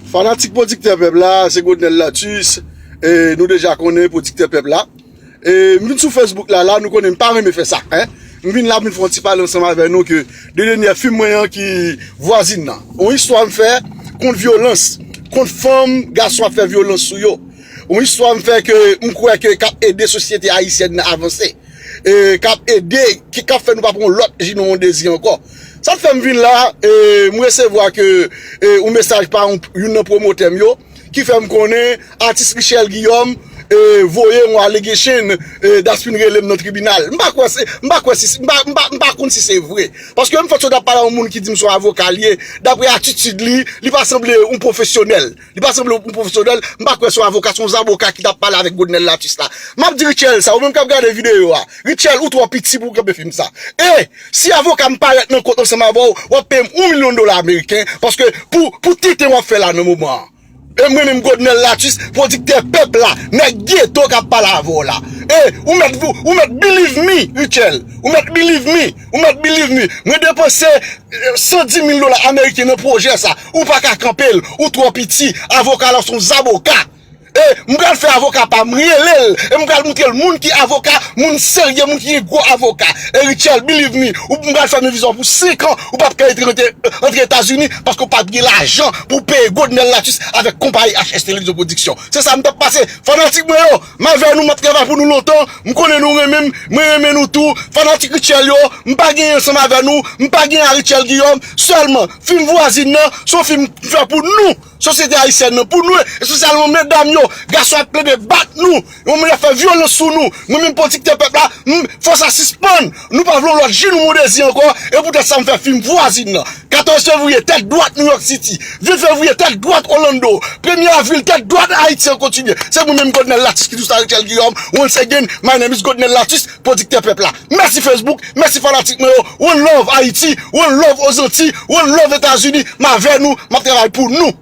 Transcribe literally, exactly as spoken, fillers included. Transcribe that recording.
Fanatik pwodiktè pèp la, se Godnel Latus. E nou deja konnen pwodiktè pèp la. E m vin sou Facebook la, la, nou konnen m pa renmen fè sa, en. M vin la, m vin fè yon ti pale ansanm avè nou ke de dènyè fim mwen an ki Vwazin nan. Yon istwa m fè kont vyolans, kont fanm, gason ap fè vyolans sou yo. Yon istwa m fè ke m kwè ke k ap ede sosyete ayisyèn nan avanse. E k ap ede, ki, k ap fè nou pa pran lòt Jinon Mondésir ankò. Sa k fè m vin la, e, m resevwa ke, e, yon mesaj pa yon, youn nan pwomotè m yo, ki fè m konnen atis Richel Guillaume, e, voye yon allegation, e, Dasmin rele m nan tribinal. M pa kwè se, m pa kwè si, m pa, m pa, m pa konn si se vre. Paske m fè sot ap pale a yon moun ki di m se yon avoka l ye, daprè atitid li, li pa sanble yon pwofesyonèl. Li pa sanble yon pwofesyonèl, m pa kwè se yon avoka, se yon zaboka ki t ap pale avèk Godnel Latus la. M ap di Richel sa, ou menm k ap gade videyo a. Richel, ou twò piti pou w kanpe fim sa. E, si avoka m parèt nan kont ansanm avè w, w ap peye m yon milyon dola ameriken, paske pou, pou tenten w ap fè la nan moman an. E mwen menm Godnel Latus, pwodiktè pèp la, nèg geto k ap pale avè w la. E, ou mèt, ou, ou mèt believe me, Richel. Ou mèt believe me, ou mèt believe me. Mwen depanse, e, san di mil dola ameriken nan pwojè sa. Ou pa ka kanpe l, ou twò piti. Avoka la se yon zaboka. E, m pral fè avoka pa m rele l. E m pral moutre l moun ki avoka, moun serye, moun ki gen gwo avoka. E Richel, believe me, ou m pral fèmen vizyon pou senk an, ou p ap ka antre, antre Etazini paske ou p ap gen lajan pou w peye Godnel Latus avèk konpayi H S Televizyon Pwodiksyon. Se sa m t ap pase. Fanatik mwen yo, m avè nou, m ap travay pou nou lontan. M konnen nou renmen m, mwen renmen nou tou. Fanatik Richel yo, m pa genyen ansanm avè nou, m pa genyen a Richel Guillaume. Sèlman, fim Vwazin nan, se yon fim m fè pou nou. Sosyete ayisyèn nan, pou nou, espesyalman medam yo, gason ap plede bat nou, yon moun ap fè vyolans sou nou. Mwen menm pwodiktè pèp la, m, fò sa sispann. Nou pa vle yon lòt Jinon Mondésir ankò, e poutèt sa m fè fim Vwazin nan. Katòz fevriye, tèt dwat New York City. Ven fevriye, tèt dwat Orlando. Premye avril, tèt dwat Ayiti an kontinye. Se mwen menm Godnel Latus ki di w sa, Richel Guillaume. Once again, my name is Godnel Latus, pwodiktè pèp la. Mèsi Facebook, mèsi fanatik mwen yo. One love Ayiti, one love Ozanti, one love Etazini. M avè nou, m ap travay pou nou.